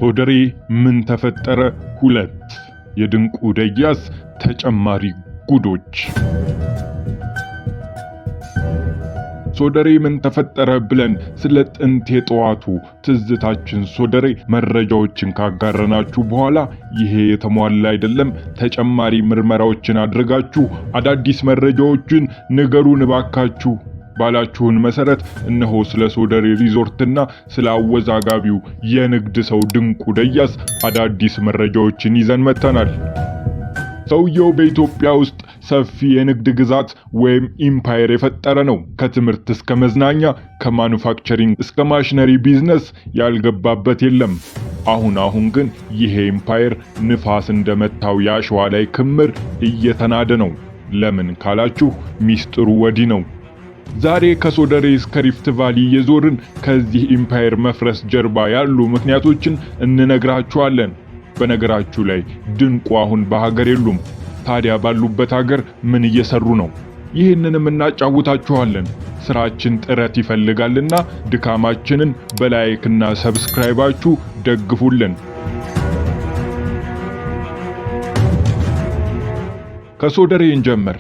ሶደሬ ምን ተፈጠረ? 2፣ የድንቁ ደያስ ተጨማሪ ጉዶች። ሶደሬ ምን ተፈጠረ ብለን ስለ ጥንት የጠዋቱ ትዝታችን ሶደሬ መረጃዎችን ካጋረናችሁ በኋላ ይሄ የተሟላ አይደለም፣ ተጨማሪ ምርመራዎችን አድርጋችሁ አዳዲስ መረጃዎችን ንገሩን እባካችሁ ባላችሁን መሰረት እነሆ ስለ ሶደሬ ሪዞርትና ስለ አወዛጋቢው የንግድ ሰው ድንቁ ደያስ አዳዲስ መረጃዎችን ይዘን መጥተናል። ሰውየው በኢትዮጵያ ውስጥ ሰፊ የንግድ ግዛት ወይም empire የፈጠረ ነው። ከትምህርት እስከ መዝናኛ፣ ከ manufacturing እስከ machinery business ያልገባበት የለም። አሁን አሁን ግን ይሄ empire ንፋስ እንደመታው የአሸዋ ላይ ክምር እየተናደ ነው። ለምን ካላችሁ ሚስጥሩ ወዲህ ነው። ዛሬ ከሶደሬ እስከ ሪፍት ቫሊ እየዞርን ከዚህ empire መፍረስ ጀርባ ያሉ ምክንያቶችን እንነግራችኋለን። በነገራችሁ ላይ ድንቁ አሁን በሀገር የሉም። ታዲያ ባሉበት ሀገር ምን እየሰሩ ነው? ይህንንም እናጫውታችኋለን። ስራችን ጥረት ይፈልጋልና ድካማችንን በ like ና subscribe ኣችሁ ደግፉልን። ከሶደሬ እንጀምር።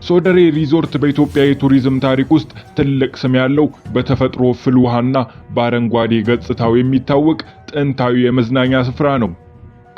ሶደሬ ሪዞርት በኢትዮጵያ የቱሪዝም ታሪክ ውስጥ ትልቅ ስም ያለው፣ በተፈጥሮ ፍል ውሃና በአረንጓዴ ገጽታው የሚታወቅ ጥንታዊ የመዝናኛ ስፍራ ነው።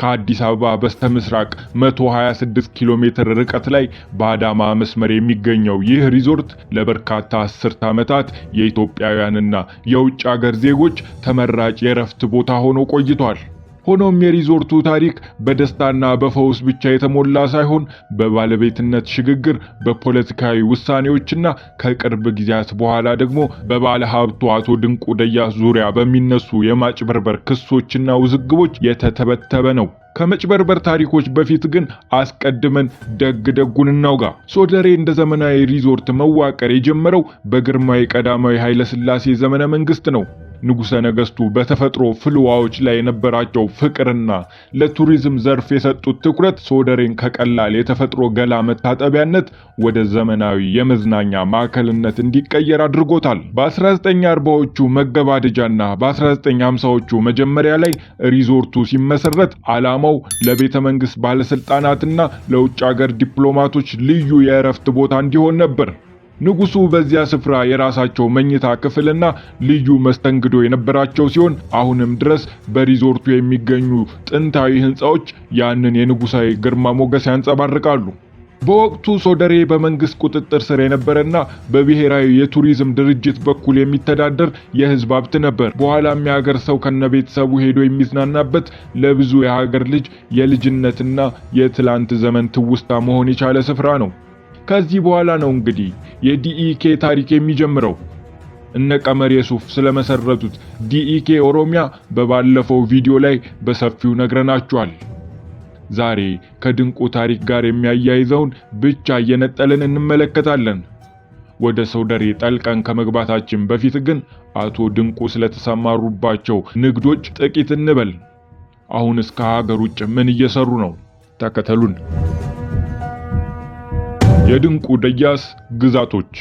ከአዲስ አበባ በስተምስራቅ 126 ኪሎ ሜትር ርቀት ላይ በአዳማ መስመር የሚገኘው ይህ ሪዞርት ለበርካታ አስርት ዓመታት የኢትዮጵያውያንና የውጭ አገር ዜጎች ተመራጭ የእረፍት ቦታ ሆኖ ቆይቷል። ሆኖም የሪዞርቱ ታሪክ በደስታና በፈውስ ብቻ የተሞላ ሳይሆን በባለቤትነት ሽግግር፣ በፖለቲካዊ ውሳኔዎችና ከቅርብ ጊዜያት በኋላ ደግሞ በባለ ሀብቱ አቶ ድንቁ ደያስ ዙሪያ በሚነሱ የማጭበርበር ክሶችና ውዝግቦች የተተበተበ ነው። ከመጭበርበር ታሪኮች በፊት ግን አስቀድመን ደግ ደጉን እናውጋ። ሶደሬ እንደ ዘመናዊ ሪዞርት መዋቀር የጀመረው በግርማዊ ቀዳማዊ ኃይለሥላሴ ዘመነ መንግስት ነው። ንጉሠ ነገሥቱ በተፈጥሮ ፍልውሃዎች ላይ የነበራቸው ፍቅርና ለቱሪዝም ዘርፍ የሰጡት ትኩረት ሶደሬን ከቀላል የተፈጥሮ ገላ መታጠቢያነት ወደ ዘመናዊ የመዝናኛ ማዕከልነት እንዲቀየር አድርጎታል። በ1940ዎቹ መገባደጃና በ1950ዎቹ መጀመሪያ ላይ ሪዞርቱ ሲመሰረት ዓላማው ለቤተ መንግስት ባለስልጣናትና ለውጭ ሀገር ዲፕሎማቶች ልዩ የእረፍት ቦታ እንዲሆን ነበር። ንጉሱ በዚያ ስፍራ የራሳቸው መኝታ ክፍልና ልዩ መስተንግዶ የነበራቸው ሲሆን አሁንም ድረስ በሪዞርቱ የሚገኙ ጥንታዊ ህንፃዎች ያንን የንጉሳዊ ግርማ ሞገስ ያንጸባርቃሉ። በወቅቱ ሶደሬ በመንግስት ቁጥጥር ስር የነበረና በብሔራዊ የቱሪዝም ድርጅት በኩል የሚተዳደር የህዝብ ሀብት ነበር። በኋላም የሀገር ሰው ከነቤተሰቡ ሄዶ የሚዝናናበት፣ ለብዙ የሀገር ልጅ የልጅነትና የትላንት ዘመን ትውስታ መሆን የቻለ ስፍራ ነው። ከዚህ በኋላ ነው እንግዲህ የዲኢኬ ታሪክ የሚጀምረው። እነ ቀመር የሱፍ ስለመሰረቱት ዲኢኬ ኦሮሚያ በባለፈው ቪዲዮ ላይ በሰፊው ነግረናችኋል። ዛሬ ከድንቁ ታሪክ ጋር የሚያያይዘውን ብቻ እየነጠልን እንመለከታለን። ወደ ሶደሬ ጠልቀን ከመግባታችን በፊት ግን አቶ ድንቁ ስለተሰማሩባቸው ንግዶች ጥቂት እንበል። አሁንስ ከሀገር ውጭ ምን እየሰሩ ነው? ተከተሉን። የድንቁ ደያስ ግዛቶች።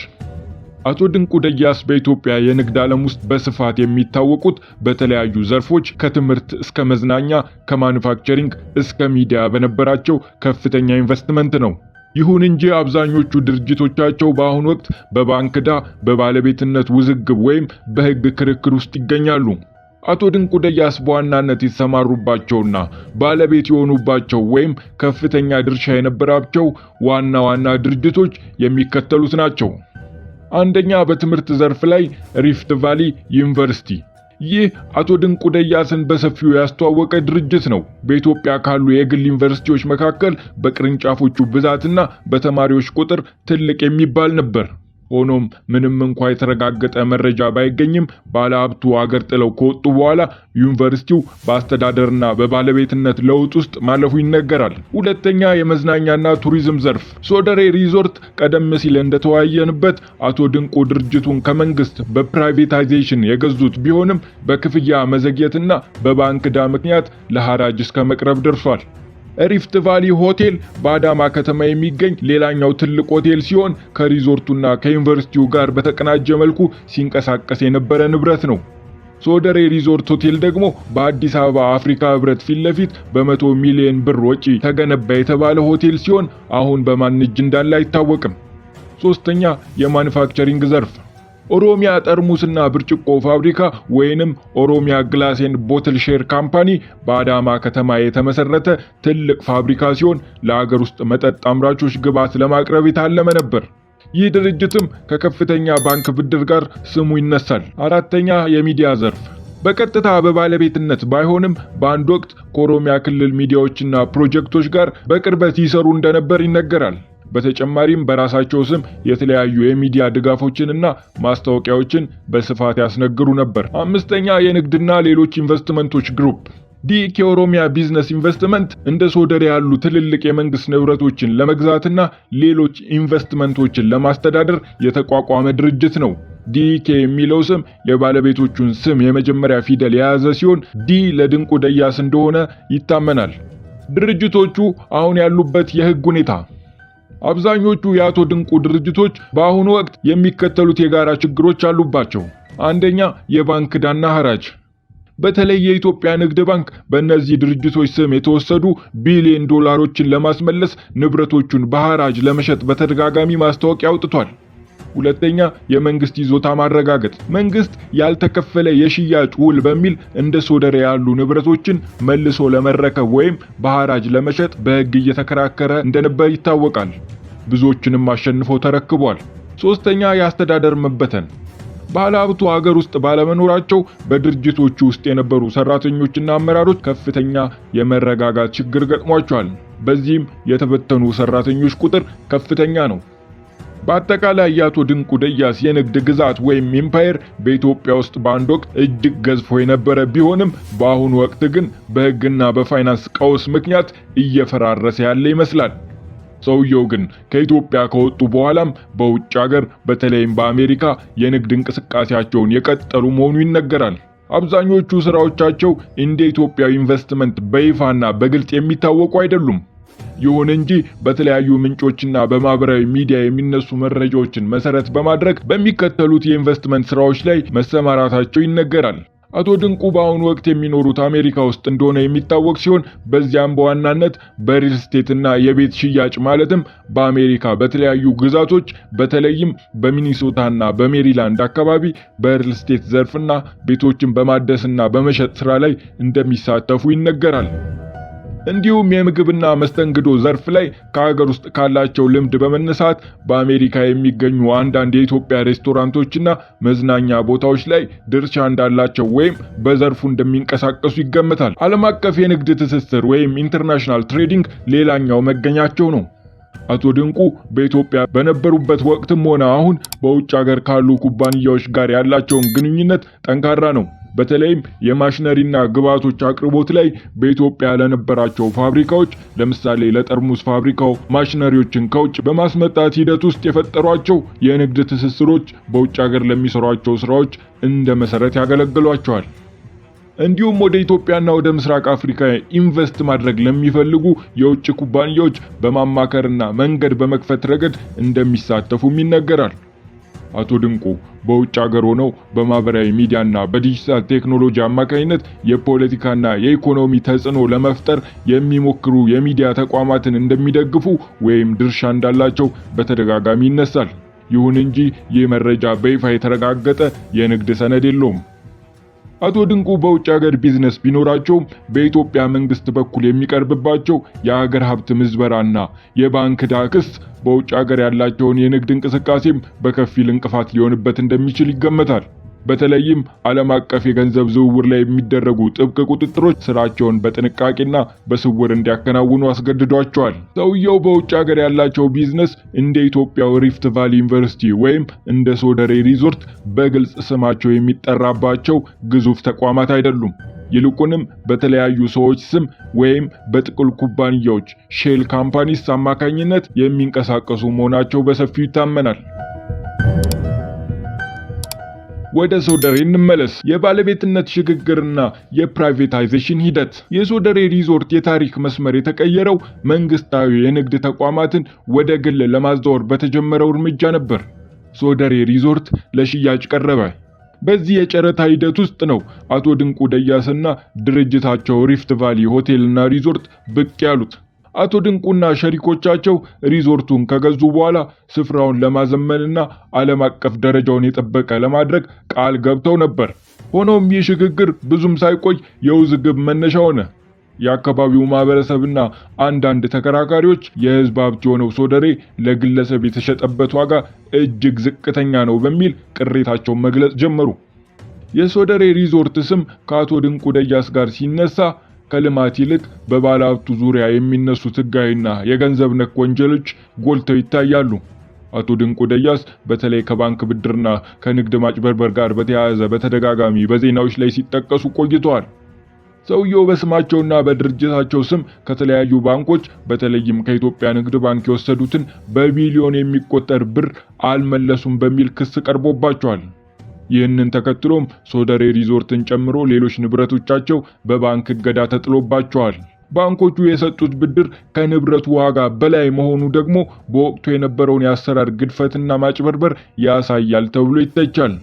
አቶ ድንቁ ደያስ በኢትዮጵያ የንግድ ዓለም ውስጥ በስፋት የሚታወቁት በተለያዩ ዘርፎች ከትምህርት እስከ መዝናኛ፣ ከ manufacturing እስከ ሚዲያ በነበራቸው ከፍተኛ ኢንቨስትመንት ነው። ይሁን እንጂ አብዛኞቹ ድርጅቶቻቸው በአሁኑ ወቅት በባንክ ዕዳ፣ በባለቤትነት ውዝግብ ወይም በሕግ ክርክር ውስጥ ይገኛሉ። አቶ ድንቁ ደያስ በዋናነት የተሰማሩባቸውና ባለቤት የሆኑባቸው ወይም ከፍተኛ ድርሻ የነበራቸው ዋና ዋና ድርጅቶች የሚከተሉት ናቸው። አንደኛ፣ በትምህርት ዘርፍ ላይ ሪፍት ቫሊ ዩኒቨርሲቲ። ይህ አቶ ድንቁ ደያስን በሰፊው ያስተዋወቀ ድርጅት ነው። በኢትዮጵያ ካሉ የግል ዩኒቨርሲቲዎች መካከል በቅርንጫፎቹ ብዛትና በተማሪዎች ቁጥር ትልቅ የሚባል ነበር። ሆኖም ምንም እንኳ የተረጋገጠ መረጃ ባይገኝም ባለሀብቱ አገር ጥለው ከወጡ በኋላ ዩኒቨርሲቲው በአስተዳደርና በባለቤትነት ለውጥ ውስጥ ማለፉ ይነገራል። ሁለተኛ፣ የመዝናኛና ቱሪዝም ዘርፍ ሶደሬ ሪዞርት። ቀደም ሲል እንደተወያየንበት አቶ ድንቁ ድርጅቱን ከመንግስት በ privatization የገዙት ቢሆንም በክፍያ መዘግየትና በባንክ ዕዳ ምክንያት ለሐራጅ እስከ መቅረብ ደርሷል። ሪፍት ቫሊ ሆቴል በአዳማ ከተማ የሚገኝ ሌላኛው ትልቅ ሆቴል ሲሆን ከሪዞርቱና ከዩኒቨርሲቲው ጋር በተቀናጀ መልኩ ሲንቀሳቀስ የነበረ ንብረት ነው። ሶደሬ ሪዞርት ሆቴል ደግሞ በአዲስ አበባ አፍሪካ ህብረት ፊት ለፊት በ100 ሚሊዮን ብር ወጪ ተገነባ የተባለ ሆቴል ሲሆን አሁን በማን እጅ እንዳለ አይታወቅም። ሶስተኛ፣ የማኑፋክቸሪንግ ዘርፍ። ኦሮሚያ ጠርሙስና ብርጭቆ ፋብሪካ ወይንም ኦሮሚያ Glass and Bottle Share Company በአዳማ ከተማ የተመሰረተ ትልቅ ፋብሪካ ሲሆን ለሀገር ውስጥ መጠጥ አምራቾች ግብዓት ለማቅረብ የታለመ ነበር። ይህ ድርጅትም ከከፍተኛ ባንክ ብድር ጋር ስሙ ይነሳል። አራተኛ፣ የሚዲያ ዘርፍ። በቀጥታ በባለቤትነት ባይሆንም በአንድ ወቅት ከኦሮሚያ ክልል ሚዲያዎችና ፕሮጀክቶች ጋር በቅርበት ይሰሩ እንደነበር ይነገራል። በተጨማሪም በራሳቸው ስም የተለያዩ የሚዲያ ድጋፎችንና ማስታወቂያዎችን በስፋት ያስነግሩ ነበር። አምስተኛ፣ የንግድና ሌሎች ኢንቨስትመንቶች ግሩፕ። ዲኬ ኦሮሚያ Business Investment እንደ ሶደሬ ያሉ ትልልቅ የመንግስት ንብረቶችን ለመግዛትና ሌሎች ኢንቨስትመንቶችን ለማስተዳደር የተቋቋመ ድርጅት ነው። ዲኬ የሚለው ስም የባለቤቶቹን ስም የመጀመሪያ ፊደል የያዘ ሲሆን ዲ ለድንቁ ደያስ እንደሆነ ይታመናል። ድርጅቶቹ አሁን ያሉበት የህግ ሁኔታ። አብዛኞቹ የአቶ ድንቁ ድርጅቶች በአሁኑ ወቅት የሚከተሉት የጋራ ችግሮች አሉባቸው። አንደኛ፣ የባንክ ዕዳና ሐራጅ። በተለይ የኢትዮጵያ ንግድ ባንክ በእነዚህ ድርጅቶች ስም የተወሰዱ ቢሊዮን ዶላሮችን ለማስመለስ ንብረቶቹን በሐራጅ ለመሸጥ በተደጋጋሚ ማስታወቂያ አውጥቷል። ሁለተኛ፣ የመንግስት ይዞታ ማረጋገጥ። መንግስት ያልተከፈለ የሽያጭ ውል በሚል እንደ ሶደሬ ያሉ ንብረቶችን መልሶ ለመረከብ ወይም በሐራጅ ለመሸጥ በሕግ እየተከራከረ እንደነበር ይታወቃል። ብዙዎችንም አሸንፎ ተረክቧል። ሶስተኛ፣ የአስተዳደር መበተን። ባለሀብቱ ሀገር ውስጥ ባለመኖራቸው በድርጅቶቹ ውስጥ የነበሩ ሰራተኞችና አመራሮች ከፍተኛ የመረጋጋት ችግር ገጥሟቸዋል። በዚህም የተበተኑ ሰራተኞች ቁጥር ከፍተኛ ነው። በአጠቃላይ የአቶ ድንቁ ደያስ የንግድ ግዛት ወይም empire በኢትዮጵያ ውስጥ በአንድ ወቅት እጅግ ገዝፎ የነበረ ቢሆንም በአሁኑ ወቅት ግን በሕግና በፋይናንስ ቀውስ ምክንያት እየፈራረሰ ያለ ይመስላል። ሰውየው ግን ከኢትዮጵያ ከወጡ በኋላም በውጭ ሀገር በተለይም በአሜሪካ የንግድ እንቅስቃሴያቸውን የቀጠሉ መሆኑ ይነገራል። አብዛኞቹ ስራዎቻቸው እንደ ኢትዮጵያ ኢንቨስትመንት በይፋና በግልጽ የሚታወቁ አይደሉም። ይሁን እንጂ በተለያዩ ምንጮችና በማህበራዊ ሚዲያ የሚነሱ መረጃዎችን መሰረት በማድረግ በሚከተሉት የኢንቨስትመንት ስራዎች ላይ መሰማራታቸው ይነገራል። አቶ ድንቁ በአሁኑ ወቅት የሚኖሩት አሜሪካ ውስጥ እንደሆነ የሚታወቅ ሲሆን በዚያም በዋናነት በሪል ስቴትና የቤት ሽያጭ ማለትም በአሜሪካ በተለያዩ ግዛቶች በተለይም በሚኒሶታና በሜሪላንድ አካባቢ በሪል ስቴት ዘርፍና ቤቶችን በማደስና በመሸጥ ስራ ላይ እንደሚሳተፉ ይነገራል። እንዲሁም የምግብና መስተንግዶ ዘርፍ ላይ ከሀገር ውስጥ ካላቸው ልምድ በመነሳት በአሜሪካ የሚገኙ አንዳንድ የኢትዮጵያ ሬስቶራንቶችና መዝናኛ ቦታዎች ላይ ድርሻ እንዳላቸው ወይም በዘርፉ እንደሚንቀሳቀሱ ይገመታል። ዓለም አቀፍ የንግድ ትስስር ወይም international trading ሌላኛው መገኛቸው ነው። አቶ ድንቁ በኢትዮጵያ በነበሩበት ወቅትም ሆነ አሁን በውጭ ሀገር ካሉ ኩባንያዎች ጋር ያላቸውን ግንኙነት ጠንካራ ነው። በተለይም የማሽነሪና ግብዓቶች አቅርቦት ላይ በኢትዮጵያ ለነበራቸው ፋብሪካዎች፣ ለምሳሌ ለጠርሙስ ፋብሪካው ማሽነሪዎችን ከውጭ በማስመጣት ሂደት ውስጥ የፈጠሯቸው የንግድ ትስስሮች በውጭ ሀገር ለሚሰሯቸው ስራዎች እንደ መሰረት ያገለግሏቸዋል። እንዲሁም ወደ ኢትዮጵያና ወደ ምስራቅ አፍሪካ ኢንቨስት ማድረግ ለሚፈልጉ የውጭ ኩባንያዎች በማማከርና መንገድ በመክፈት ረገድ እንደሚሳተፉም ይነገራል። አቶ ድንቁ በውጭ ሀገር ሆነው በማህበራዊ ሚዲያና በዲጂታል ቴክኖሎጂ አማካኝነት የፖለቲካና የኢኮኖሚ ተጽዕኖ ለመፍጠር የሚሞክሩ የሚዲያ ተቋማትን እንደሚደግፉ ወይም ድርሻ እንዳላቸው በተደጋጋሚ ይነሳል። ይሁን እንጂ ይህ መረጃ በይፋ የተረጋገጠ የንግድ ሰነድ የለውም። አቶ ድንቁ በውጭ ሀገር ቢዝነስ ቢኖራቸውም በኢትዮጵያ መንግስት በኩል የሚቀርብባቸው የሀገር ሀብት ምዝበራና የባንክ ዕዳ ክስ በውጭ ሀገር ያላቸውን የንግድ እንቅስቃሴም በከፊል እንቅፋት ሊሆንበት እንደሚችል ይገመታል። በተለይም ዓለም አቀፍ የገንዘብ ዝውውር ላይ የሚደረጉ ጥብቅ ቁጥጥሮች ስራቸውን በጥንቃቄና በስውር እንዲያከናውኑ አስገድዷቸዋል። ሰውየው በውጭ ሀገር ያላቸው ቢዝነስ እንደ ኢትዮጵያው ሪፍት ቫሊ ዩኒቨርሲቲ ወይም እንደ ሶደሬ ሪዞርት በግልጽ ስማቸው የሚጠራባቸው ግዙፍ ተቋማት አይደሉም። ይልቁንም በተለያዩ ሰዎች ስም ወይም በጥቅል ኩባንያዎች shell companies አማካኝነት የሚንቀሳቀሱ መሆናቸው በሰፊው ይታመናል። ወደ ሶደሬ እንመለስ። የባለቤትነት ሽግግርና የ privatization ሂደት። የሶደሬ ሪዞርት የታሪክ መስመር የተቀየረው መንግስታዊ የንግድ ተቋማትን ወደ ግል ለማዛወር በተጀመረው እርምጃ ነበር። ሶደሬ ሪዞርት ለሽያጭ ቀረበ። በዚህ የጨረታ ሂደት ውስጥ ነው አቶ ድንቁ ደያስና ድርጅታቸው ሪፍት ቫሊ ሆቴልና ሪዞርት ብቅ ያሉት። አቶ ድንቁና ሸሪኮቻቸው ሪዞርቱን ከገዙ በኋላ ስፍራውን ለማዘመንና ዓለም አቀፍ ደረጃውን የጠበቀ ለማድረግ ቃል ገብተው ነበር። ሆኖም ይህ ሽግግር ብዙም ሳይቆይ የውዝግብ መነሻ ሆነ። የአካባቢው ማህበረሰብና አንዳንድ ተከራካሪዎች የህዝብ ሀብት የሆነው ሶደሬ ለግለሰብ የተሸጠበት ዋጋ እጅግ ዝቅተኛ ነው በሚል ቅሬታቸውን መግለጽ ጀመሩ። የሶደሬ ሪዞርት ስም ከአቶ ድንቁ ደያስ ጋር ሲነሳ ከልማት ይልቅ በባለሀብቱ ዙሪያ የሚነሱት ህጋዊና የገንዘብ ነክ ወንጀሎች ጎልተው ይታያሉ። አቶ ድንቁ ደያስ በተለይ ከባንክ ብድርና ከንግድ ማጭበርበር ጋር በተያያዘ በተደጋጋሚ በዜናዎች ላይ ሲጠቀሱ ቆይተዋል። ሰውየው በስማቸውና በድርጅታቸው ስም ከተለያዩ ባንኮች በተለይም ከኢትዮጵያ ንግድ ባንክ የወሰዱትን በቢሊዮን የሚቆጠር ብር አልመለሱም በሚል ክስ ቀርቦባቸዋል። ይህንን ተከትሎም ሶደሬ ሪዞርትን ጨምሮ ሌሎች ንብረቶቻቸው በባንክ እገዳ ተጥሎባቸዋል። ባንኮቹ የሰጡት ብድር ከንብረቱ ዋጋ በላይ መሆኑ ደግሞ በወቅቱ የነበረውን የአሰራር ግድፈትና ማጭበርበር ያሳያል ተብሎ ይተቻል።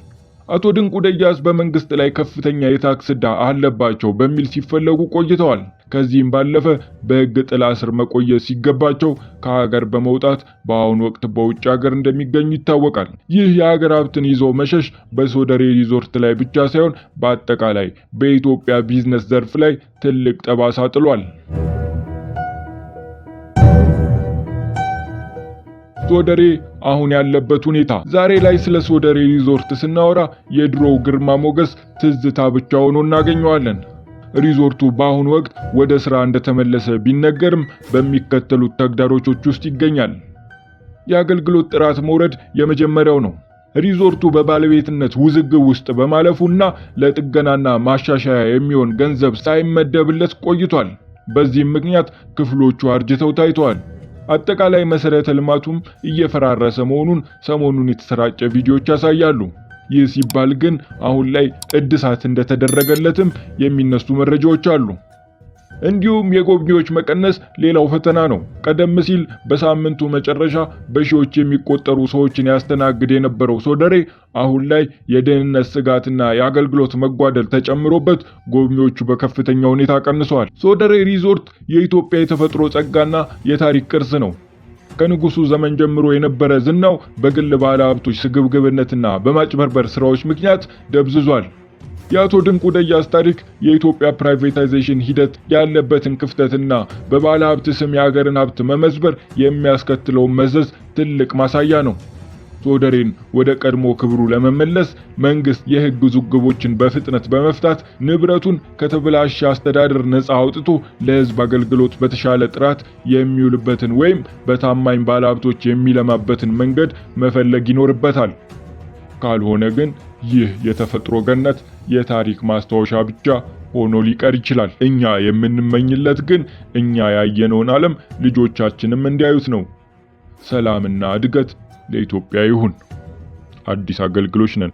አቶ ድንቁ ደያስ በመንግስት ላይ ከፍተኛ የታክስ ዕዳ አለባቸው በሚል ሲፈለጉ ቆይተዋል። ከዚህም ባለፈ በሕግ ጥላ ስር መቆየት ሲገባቸው ከሀገር በመውጣት በአሁኑ ወቅት በውጭ ሀገር እንደሚገኙ ይታወቃል። ይህ የሀገር ሀብትን ይዞ መሸሽ በሶደሬ ሪዞርት ላይ ብቻ ሳይሆን በአጠቃላይ በኢትዮጵያ ቢዝነስ ዘርፍ ላይ ትልቅ ጠባሳ ጥሏል። ሶደሬ አሁን ያለበት ሁኔታ። ዛሬ ላይ ስለ ሶደሬ ሪዞርት ስናወራ የድሮው ግርማ ሞገስ ትዝታ ብቻ ሆኖ እናገኘዋለን። ሪዞርቱ በአሁኑ ወቅት ወደ ስራ እንደተመለሰ ቢነገርም በሚከተሉት ተግዳሮቶች ውስጥ ይገኛል። የአገልግሎት ጥራት መውረድ የመጀመሪያው ነው። ሪዞርቱ በባለቤትነት ውዝግብ ውስጥ በማለፉና ለጥገናና ማሻሻያ የሚሆን ገንዘብ ሳይመደብለት ቆይቷል። በዚህም ምክንያት ክፍሎቹ አርጅተው ታይተዋል። አጠቃላይ መሰረተ ልማቱም እየፈራረሰ መሆኑን ሰሞኑን የተሰራጨ ቪዲዮዎች ያሳያሉ። ይህ ሲባል ግን አሁን ላይ እድሳት እንደተደረገለትም የሚነሱ መረጃዎች አሉ። እንዲሁም የጎብኚዎች መቀነስ ሌላው ፈተና ነው። ቀደም ሲል በሳምንቱ መጨረሻ በሺዎች የሚቆጠሩ ሰዎችን ያስተናግድ የነበረው ሶደሬ አሁን ላይ የደህንነት ስጋትና የአገልግሎት መጓደል ተጨምሮበት ጎብኚዎቹ በከፍተኛ ሁኔታ ቀንሰዋል። ሶደሬ ሪዞርት የኢትዮጵያ የተፈጥሮ ጸጋና የታሪክ ቅርስ ነው። ከንጉሱ ዘመን ጀምሮ የነበረ ዝናው በግል ባለሀብቶች ስግብግብነትና በማጭበርበር ስራዎች ምክንያት ደብዝዟል። የአቶ ድንቁ ደያስ ታሪክ የኢትዮጵያ privatization ሂደት ያለበትን ክፍተትና በባለ ሀብት ስም የሀገርን ሀብት መመዝበር የሚያስከትለውን መዘዝ ትልቅ ማሳያ ነው። ሶደሬን ወደ ቀድሞ ክብሩ ለመመለስ መንግስት የህግ ውዝግቦችን በፍጥነት በመፍታት ንብረቱን ከተበላሸ አስተዳደር ነፃ አውጥቶ ለህዝብ አገልግሎት በተሻለ ጥራት የሚውልበትን ወይም በታማኝ ባለሀብቶች የሚለማበትን መንገድ መፈለግ ይኖርበታል። ካልሆነ ግን ይህ የተፈጥሮ ገነት የታሪክ ማስታወሻ ብቻ ሆኖ ሊቀር ይችላል። እኛ የምንመኝለት ግን እኛ ያየነውን ዓለም ልጆቻችንም እንዲያዩት ነው። ሰላምና እድገት ለኢትዮጵያ ይሁን። አዲስ አገልግሎች ነን።